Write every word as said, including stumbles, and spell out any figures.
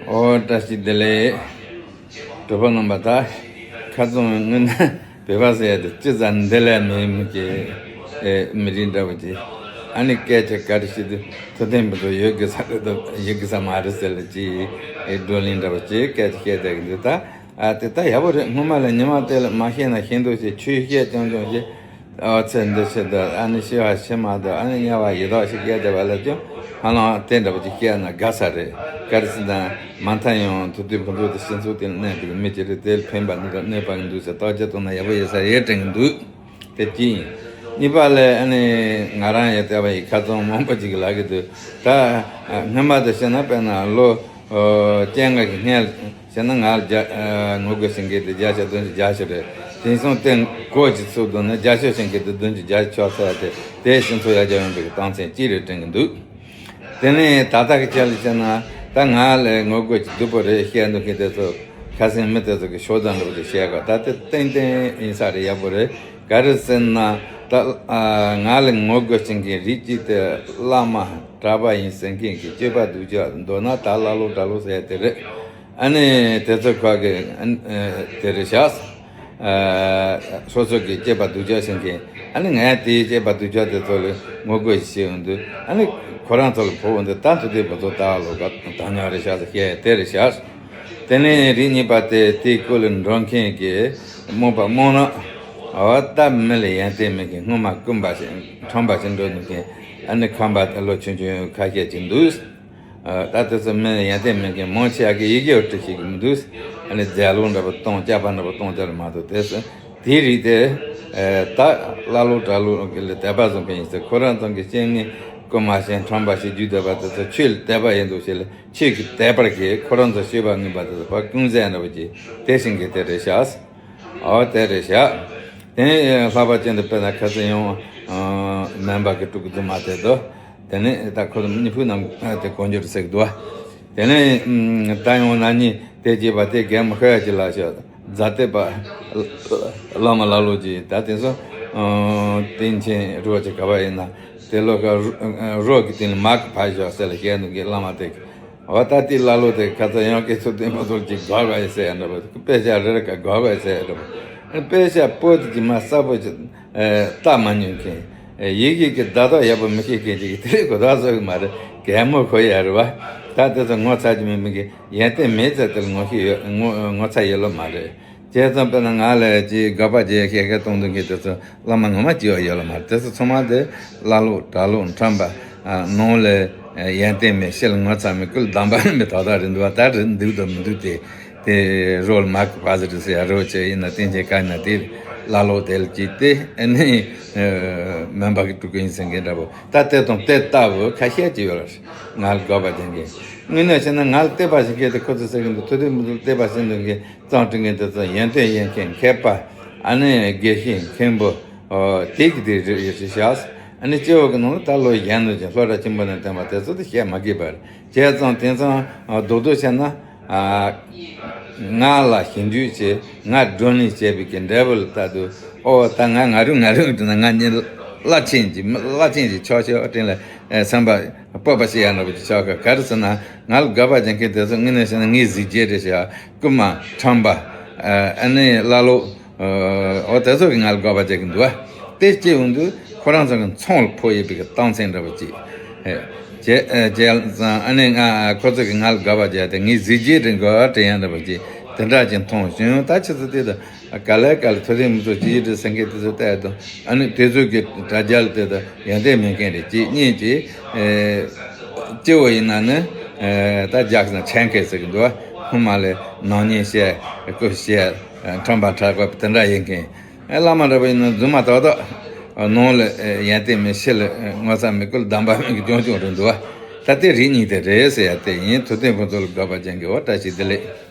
ཨོ་བཀྲ་ཤིས་བདེ་ལེགས། གྲོགས་པོ་རྣམ་པ། ད་ཁ་རྩང་སྔོན་ན་བོད་པ་ཟེར་ཡ་དེ་ཅི་ཙམ་འདི་ལས་མེད་མི་གི་ཨེ་མི་རིགས་འདྲ་བོ་ཅིག་ཨ་ནི་སྐད་ཆ་ག་རེ་བཤད་དུས་ཐུབ་བསྟན་ཕུན་ཚོགས་ཡོད་དགོས་ས་རེད་དམ་ཡོད་དགོས་ས་མ་རེད་ཟེར་ལ་ཅིག་ཨེ་བགྲོ་གླེང་འདྲ་བོ་ཅིག་སྐད་ཆ་བཤད་བསྡད་ཀྱི་འདུག་ད་ཨ་དེ་ད་ཡག་པོ་རེད། སྔོན་མ་ལ་ཉི་མ་དེ་ལ་མ་ཤེས་ན་ཤེས་འདུག་ཞེས་ཆོས་བཤད་རྐྱང་རྐྱང་ཞེས། ཨོ་ཚེ་འདི་ཕྱི་དང་ཨ་ནི་ཤི་བ་ཕྱི་མ་དང་ཨ་ནི་དམྱལ་བ་ཡི་དྭགས་ཤིག་སྐད་བདེ་བ་ལ་ཀྱང་ཧ་ལམ་དེ་འདྲ་བོ་ཅིག་སྐད་ན་དགའ་ས་རེད། ག་རེ་ཟེར་ན་མ་མཐའ་ཡང་ཐུབ་བསྟན་ཕུན་ཚོགས་དེ་སྤྱི་ཚོགས་དེ་ལ་གནས་པའི་མི་ཅིག་རེད། དེ་ལ་ཕན་པ་འདི་དང་གནོད་པ་འདུག་ཟེར་བརྟག་དཔྱད་གཏོང་ན་ཡག་པོ་ཡོད་ས་རེད་དྲན་གྱི་འདུག་དེ་གཅིག་ཡིན། གཉིས་པ་ལ་ཨ་ནི་ང་རང་ཡང་བལྟས་པ་ཡིན། ཁ་རྩང་མང་པོ་ཅིག་ལབ་ཀྱི་འདུག་ད་སྔོན་མ་དང་བཤད་ན་དཔེར་ན་ལོ་བཅོ་ལྔ་གི་སྔོན་བྱས་ན་ང་ལ་རྒྱ་ཨ་ངོ་རྒོལ་བྱེད་མཁན་དེ་བརྒྱ་ཆ་བདུན་ཅུ་བརྒྱད་ཅུ་རེད། དེང་སང་དེ་གོ་ཅི་ཚུགས་འདུག་ན་བརྒྱ་ཆ་བྱེད་མཁན་དེ་བདུན་ཅུ་བརྒྱད་ཅུ་ཆགས་ཚར་ཏེ་དེ་སྤྱི་ཚོགས་ཡར་རྒྱས་ཡོང་བའི་རྟགས་མཚན་གཅིག་རེད་དྲན་གྱི་འདུག་དེ་ནས་ད་ལྟ་གི་ཆ་ལ་བྱས་ན་ད་ང་ལ་ངོ་རྒོལ་ཅི་སྡུག་པོ་རེད་བཤད་འདུག་མཁན་དེ་ཚོ་ཁ་སང་མི་དེ་ཚོ་གི་ཤོག་གྲངས་འདྲ་པོ་ཅིག་བཤད་གོ་ད་དེ་ཏན་ཏན་ཡིན་ས་རེད། ཡག་པོ་རེད། ག་རེ་ཟེར་ན་ད་ཨ་ང་ལ་ངོ་རྒོལ་བྱེད་མཁན་རིགས་གཅིག་དེ་བླ་མ་གྲྭ་པ་ཡིན་ཟེར་མཁན་གྱི་སྤྱོད་པ་སྡུག་ཅག་མདོར་ན་ད་ཀླ་ཀློ་གྲྭ་ལོག་ཟེར་ཡ་དེ་རེད། ཨ་ནི་དེ་ཚོ་ཁག་གི་ཨ་ནི་ཨ་དེ་རེད་ཤག་ཨ་སོ་སོ་གི་སྤྱོད་པ་སྡུག་ཅག་བྱེད་མཁན་ཨ་ནི་ངས་དེའི་སྤྱོད་པ་སྡུག་ཅག་དེ་ཚོ་ལ་ངོ་རྒོལ་ཞིག་བྱེད་ཡོང་དུས་ཨ་ནི་ཁོ་རང་ཚོ་ལ་ཕོག་འོང་དུས་ད་དུ་དེ་བུ་ཚོ་ལྟ་བ་ལོག་ག་དང་ཉག་རེད་ཤག་ཟེར་བཤད་ཡ་དེ་རེད་ཤག་དེ་ནས་རིགས་གཉིས་པ་དེ་དེའི་སྐོར་ལ་འགྲོ་མཁན་གྱི་རྨོངས་པ་རྨོངས་རང་། འོ་ད་མི་ལ་ཡོན་ཏན་མེད་མཁན་སྔོན་མ་རྐུན་པ་ཞིག་ཁྲམ་པ་ཞིག་འགྲོ་འདུག་མཁན་ཨ་ནི་ཁམས་པ་ལོ་ཆུང་ཆུང་ཁ་ཤས་ཅིག་འདུག་ད་དེ་ཚོ་མི་ལ་ཡོན་ཏན་མེད་མཁན་མང་ཆེ་བ་གིས་ཡི་གེ་བྲི་ཤེས་ཀྱི་མི་འདུག་ཨ་ནི་རྫས་ལོག་འདྲ་པོ་གཏོང་སྐྱག་པ་འདྲ་པོ་གཏོང་རྒྱུ་རེད་མ་གཏོགས་དེ་ཚོ་དེའི་རིགས་དེ་ད་ཀླ་ཀློ་གྲྭ་ལོག་གི་ལ་དད་པ་བཟུང་མཁན་ཡིན་ཟེར་ཁོ་རང་ཚོ་གི་སྤྱན་ནི་རྐུན་མ་ཞིག་ཁྲམ་པ་ཞིག་རྒྱུག་བསྡད་པ་དེ་ཚོ་ཆོས་ལ་དད་པ་ཡིན་འདུག་ཞེས་ལ། ཆོས་ཀྱི་དད་པར་གྱིས་ཁོ་རང་ཚོ་སྤྱོད་པ་ངན་པ་དེ་ཚོ་ཕར་ཀུན་ཟད་འདྲ་བོ་ཅིག་དེ་བཞིན་གྱི་དེ་རེད་ཤག་འོ་དེ་རེད་ཤག་དེ་ནས་ལྷག་པ་ཅན་དུ་དཔེར་ན་ཁ་སང་ཡང་སྨན་པ་གི་ཕྲུ་གུ་རྫུན་མ་དེ་དོ། དེ་ནས་ད་ཁོ་གཉིས་ཕུག་ནང་དེ་གོན་རྒྱུ་རེད་ཟེར་གི་འདུག་དེ་ནས་ད་ཡང་ན་ནི་དེ་བྱས་པ་དེ་རྒན་མོ་ཤོ་ཡ་ཅིག་ལ་ཤོག་རྫ་སྟེགས་པ་བླ་མ་ཀླ་ཀློ་ཅིག་ད་དེ་ཚོ་སྟེང་ཆེན་རོགས་ཅིག་ག་བ་ཡིན་ན་དེ་ལོ་ཀ་རོགས་ཀྱི་སྟེང་ལ་མར་གི་ཕར་ཞོག་ཟེར་ལ་བཤད་འདུག་གི་བླ་མ་དེ། འོ་ད་དེ་ཀླ་ཀློ་དེ་ཁ་ཚ་ཡང་སྐད་ཚོ་བདེན་པ་ཚོར་གྱི་དགའ་དགའ་ཡི་ཟེར་ཡ་འདྲ་པོ་དཔེ་ཆ་རེ་རེ་ག་དགའ་དགའ་ཡི་ཟེར་ཡ་འདྲ་པོ་དཔེ་ཆ་པོ་དེ་གྱི་མ་ས་པོ་ཅིག་ལྟ་མ་མྱོང་མཁན་ཡི་གེ་གི་བརྡ་དག་ཡག་པོ་མི་ཤེས་མཁན་ཅིག་གི་དེ་རིགས་གོ་བརྡ་བཟོ་གི་མ་རེད། གད་མོ་ཁོ་ཡ་རེད་བ། ད་དེ་ཚོ་ངོ་ཚ་གི་མེད་མི་གི་ཡོན་ཏན་མེད་ཚད་དེ་ལ་ངོ་ཤེས་ཡོད་ངོ་ངོ་ཚ་ཡོད་ལོ་མ་རེད། བྱས་ཙང་དཔེར་ན་ང་ལ་ཅིག་དགག་པ་བྱས་སྐད་ཆ་གཏོང་འདུག་མཁན་དེ་ཚོ་བླ་མ་ངོ་མ་སྐྱིད་པ་ཡོད་ལ་མ་རེད། དེ་ཚོ་ཚང་མ་དེ་ཀླ་ཀློ་གྲྭ་ལོག་ཁྲམ་པ་ནང་ལ་ཡོན་ཏན་མེད་ཕྱི་ལ་ངོ་ཚ་མེད་ཀུན་ལ་གདམས་པ་མེད་ཏག་ཏག་རེད་འདུག་བ། ད་རེད་འདུག་དང་མི་འདུག་དེ་དེ་རོལ་མ་གི་བ་ཟི་རེད་ཟེར་ཡ་རོ་ཆེ་ཡིན་ན་བསྟན་ཆེན་བཀའ་ན་དེ་ཀླ་ཀློ་དེ་ལ་ཅིག་དེ་ཨ་ནི་སྨན་པ་གི་ཕྲུ་གུ་ཡིན་ཟེར་མཁན་འདྲ་པོ་ད་དེ་དང་དེ་ལྟ་བུ་ཁ་ཤས་ཅིག་ཡོད་རེད། ང་ལ་དགག་པ་བྱེད་མཁན་དངོས་གནས་བྱས་ན་ང་ལ་བལྟས་པ་ཞིག་གིས་དེ་ཁོ་ཚོ་ཟེར་གི་འདུག་ཐུབ་བསྟན་ཕུན་ཚོགས་བལྟས་པ་ཞིག་འདུག་གི་རྩོམ་འབྲི་མཁན་དེ་ཚོ་ཡོན་ཏན་ཡོད་མཁན་མཁས་པ་ཨ་ནི་དགེ་བཤེས་མཁན་པོ་དེ་གི་དེ་རེད་ཤག་ཨ་ནི་སྐྱེ་བོ་གི་ནང་ལ་ད་ལོ་གཞོན་ནུ་ཅན་སློབ་གྲྭ་ཆེན་པོ་ནས་བསྟན་པ་དེ་ཚོ་དེ་བཤད་མ་དགོས་པ་རེད། བྱས་ཙང་དེང་སང་རྡོག་རྡོག་བཤད་ན་ང་ལ་ཞིབ་འཇུག་བྱས་ང་བགྲོ་གླེང་བྱས་པའི་གི་འབྲས་བུ་ལ་ལྟ་དུས་ཨོ་ད་ང་ང་རུ་ང་རུ་འདྲི་ན་ང་གཉིས་བླ་ཆེན་གྱི་བླ་ཆེན་གྱི་ཆོག་ཤེས་དྲིན་ལ་སེམས་པ། སྤོབས་པ་ཞིག་ཡང་འདྲ་པོ་ཅིག་ཆགས་ཀ་ག་རེ་ཟེར་ན་ང་ལ་དགག་པ་རྒྱག་མཁན་དེ་ཚོ་དངོས་གནས་བཤད་ན་ངའི་གཟི་བརྗིད་རེད་ཤག་རྐུན་མ་ཁྲམ་པ་ཨ་ནི་ཀླ་ཀློ་ཨོ་དེ་ཚོ་གིས་ང་ལ་དགག་པ་རྒྱག་གི་འདུག་བ། དེ་སྐྱེ་ཡོང་དུས་ཁོ་རང་ཚོ་གི་ཚོང་ལ་ཕོག་ཡོད་པའི་གི་རྟགས་མཚན་འདྲ་པོ་ཅིག་བྱས་བྱས་ཙང་ཨ་ནི་ང་ཁོ་ཚོ་གིས་ང་ལ་དགག་པ་རྒྱག་དེ་ངའི་གཟི་བརྗིད་རེད་དགག་དྲན་ཡང་འདྲ་པོ་ཅིག་དེ་འདྲ་ཅིག་མཐོང་བྱུང་། ད་ཆུ་ཚོད་དེ་དང་། ག་ལེ་ག་ལེ་ཐུབ་བསྟན་ཕུན་ཚོགས་སྤྱི་ཡི་འདྲ་སེང་གེ་དེ་ཚོ་བལྟས་དང་ཨ་ནི་དེ་ཚོ་གི་དྲ་རྒྱ་ལ་དེ་དང་ཡོན་ཏན་མེད་མཁན་རེད་ཅེས་གཉིས་ཀྱིས་སྐྱེ་བོ་ཡིན་ན་ནི་ད་རྒྱག་ན་ཆེན་མཁན་ཟེར་གི་འདུག་སྔོན་མ་ལས་ནང་ཉིན་བཤད་སྐུ་བཤད་ཁྲམ་པ་ཁྲག་པ་དེ་འདྲ་ཡིན་མཁན་བླ་མ་འདྲ་པོ་ཡིན་ན་རྫུན་མ་ཏག་ཏག་ནང་ལ་ཡོན་ཏན་མེད་ཕྱི་ལ་ངོ་ཚ་མེད་ཀུན་ལ་གདམས་པ་མེད་གི་རྐྱང་རྐྱང་རེད་འདུག་ད་དེ་རིགས་གཉིས་དེ་རེད་ཟེར་ཡ་དེ་ཡིན། ཐུབ་བསྟན་ཕུན་ཚོགས་ལ་དགག་པ་རྒྱག་མཁན་འོ་བཀྲ་ཤིས་བདེ་ལེགས།